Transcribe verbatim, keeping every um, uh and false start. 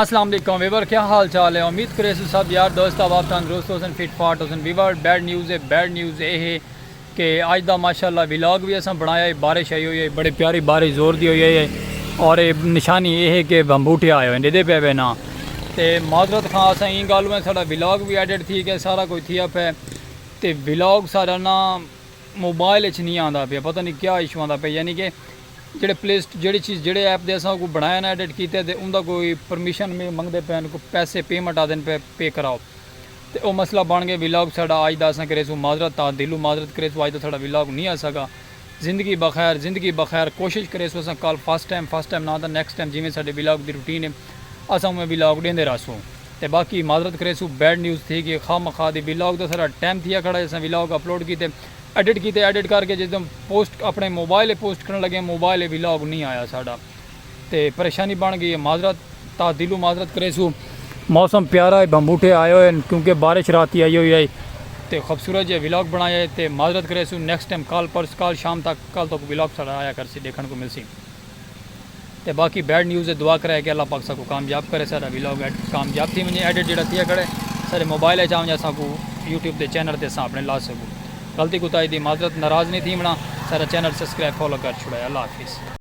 السلام علیکم ویور، کیا حال چال ہے؟ امید کریسوں سب یار دوست احباب تندرست ہوسن، فٹ فاٹ ہوسن۔ ویور، بیڈ نیوز ہے۔ بیڈ نیوز اے ہے کہ اج دا ماشاءاللہ ولاگ وی اساں بنایا ہے، بارش آئی ہوئی ہے، بڑی پیاری بارش زور دی ہوئی ہے، اور اے نشانی اے ہے کہ بمبوٹے آئے ہوئے ڈیدے پے وے نا۔ تے معذرت خواہ اساں ایں گالوں ہے، ساڈا ولاگ وی ایڈٹ تھی گیا، سارا کچھ تھیا پے۔ تے ولاگ ساڈا نا موبائل اچ نہیں آندا پیا، پتہ نہیں کیا ایشو آندا پیا، یعنی کہ جڑے پلے سٹ-، جڑی چیز، جڑے ایپ دے اساں کو بنایا نا، ایڈٹ کیتے، تے اوندا کوئی پرمیشن میں منگدے پین، کو پیسے پیمنٹ آدن پے، پے کراؤ۔ تے او مسئلہ بن گئے۔ ولاگ ساڈا اج دا اساں کریسوں معذرت، تا دلوں معذرت کریسوں، اج دا ساڈا ولاگ نہیں آ سکا۔ زندگی بخیر، زندگی بخیر، کوشش کریسوں اساں کل فرسٹ ٹائم، فرسٹ ٹائم نہ تا نیکسٹ ٹائم جویں ساڈے ولاگ دی روٹین ہے، اساں اوویں ولاگ ڈیندے رہسوں۔ تے باقی معذرت کریسوں، بیڈ نیوز تھی گئی، خواہ مخواہ دی ولاگ دا سارا ٹائم تھیا کھڑا ہے، اساں ولاگ اپلوڈ کیتے، ایڈٹ کیتے، ایڈٹ کر کے جدوں پوسٹ اپنے موبائل پوسٹ کرن لگے، موبائل ولاگ نہیں آیا ساڈا۔ تے پریشانی بن گئی ہے، معذرت، تا دلوں معذرت کریسوں۔ موسم پیارا ہے، بمبوٹے آئے ہوئے ہیں کیونکہ بارش رات ہی آئی ہوئی ہے۔ تے خوبصورت جے ولاگ بنایا ہے، تے معذرت کریسوں، نیکسٹ ٹائم کل پرس، کل شام تک، کل تک ولاگ ساڈا آیا کرسی، دیکھن کو ملسی۔ تے باقی بیڈ نیوز ہے، دعا کرے کہ اللہ پاک ساکو کامیاب کرے، سارا ولاگ ایڈ-، کامیاب تھی ونجے، ایڈٹ جڑا تھیا کھڑے، سارے موبائل اچ آ ونجے، ساکو یوٹیوب دے چینل تے اساں اپنے لا سکو۔ غلطی کوتاہی دی معذرت، ناراض نہیں تھی ونا، سارا چینل سبسکرائب فالو کر چھڑا ہے۔ اللہ حافظ۔